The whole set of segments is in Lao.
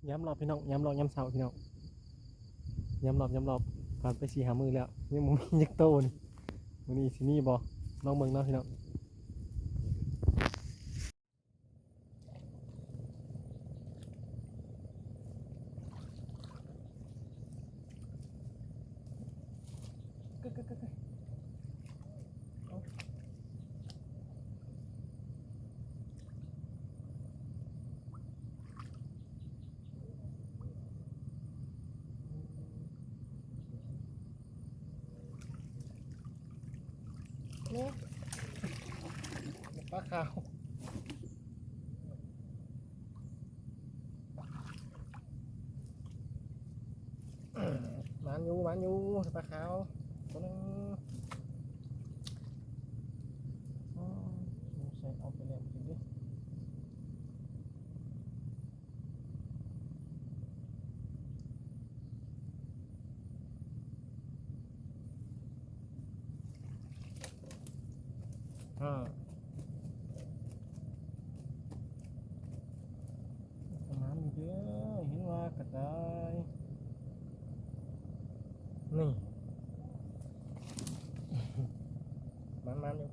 ຍາມລອບພີ່ນ້ອງ ຍາມລອບຍາມເຊົ້າພີ່ນ້ອງ ຍາມລອບ ຍາມລອບ ຜ່ານໄປສີ່ຫ້າມື້ແລ້ວ ຍັງບໍ່ມີຈັກໂຕນີ້ ມື້ນີ້ຊິມີບໍ່ ລອງເບິ່ງເນາະພີ່ນ້ອງ. ປາຂາວ ໝານຢູ່ ໝານຢູ່ ປາຂາວ ໂຕໜຶ່ງ ອໍ ສົງໄສເອົາໄປແລ້ວ ກິນເດ້. ປະມານນີ້ເດີ ເຫັນວ່າກະຕ່າຍ ນີ້ ມັນໆຢູ່.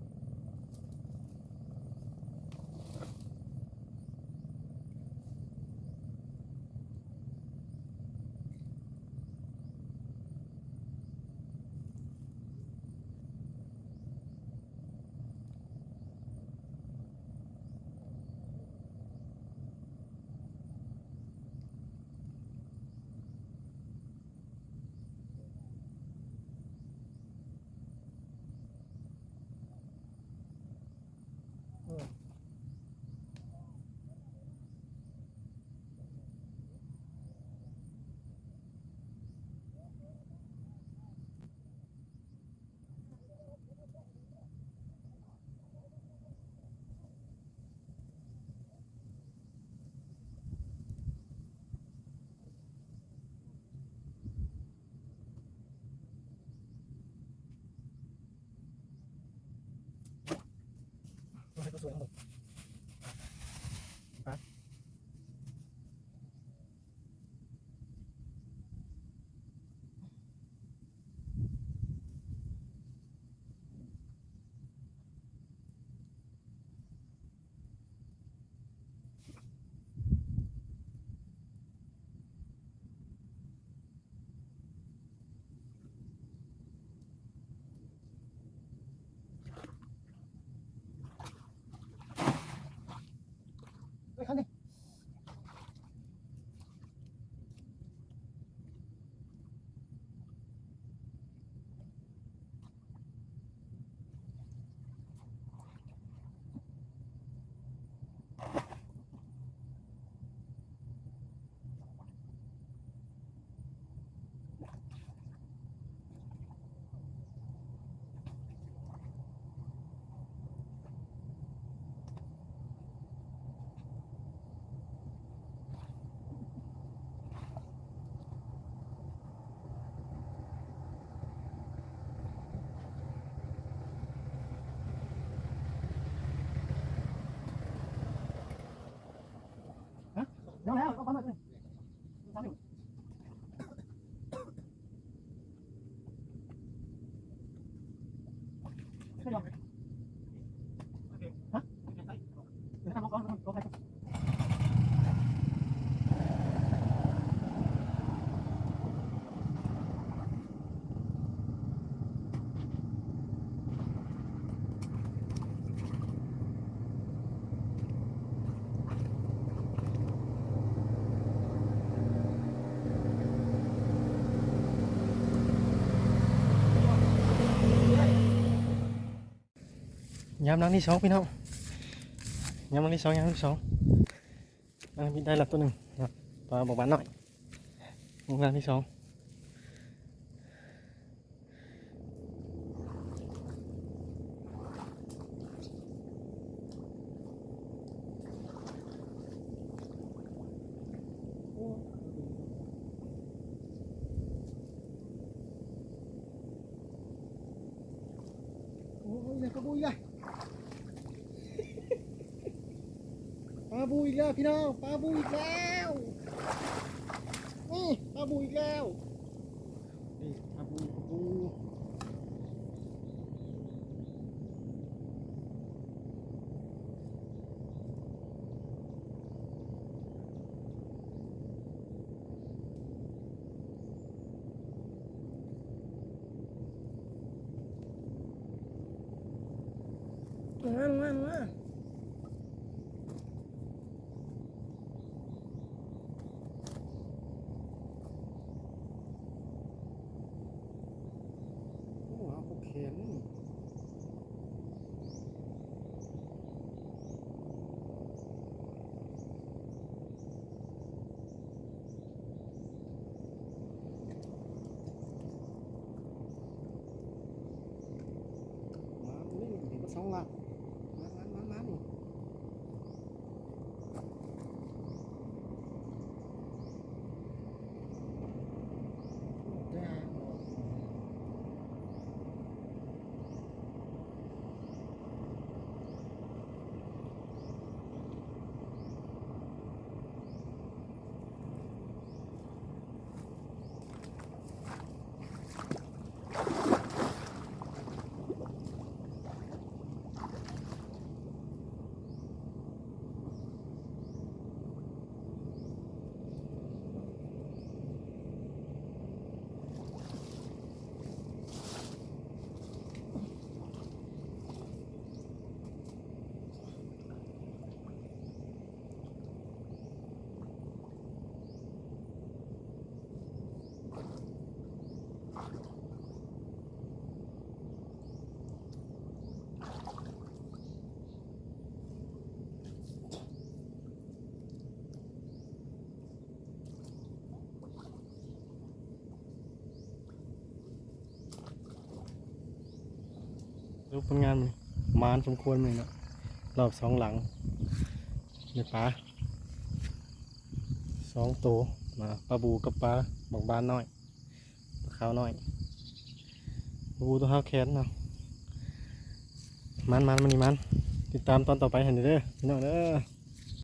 ຍາມຫຼັງທີສອງພີ່ນ້ອງ ຍາມຫຼັງທີສອງ ຍາມຫຼັງທີສອງ ອັນນີ້ໄດ້ລະໂຕໜຶ່ງ ປາບົກບານນ້ອຍ ຍາມຫຼັງທີສອງ. ໂອ້ຍ ປາບູອີກແລ້ວ ປາບູອີກແລ້ວພີ່ນ້ອງ ປາບູອີກແລ້ວ. ปลาบูอีกแล้ว นี่ ปลาบู ปลาบู มา มา มา โอ้ หาปลาแขนนี่ มา นี่ นี่ มาสองหลัก มา มา มา มา นี่ สรุปผลงานมื้อนี้ หมานสมควรมื้อนี้เนาะ รอบสองหลัง ได้ปลาสองโต มา ปลาบู่กับปลาบักบานน้อย ปลาขาวน้อย ปลาบู่ตัวหาแขนเนาะ หมานๆ มื้อนี้หมาน ติดตามตอนต่อไปให้เด้อพี่น้องเด้อ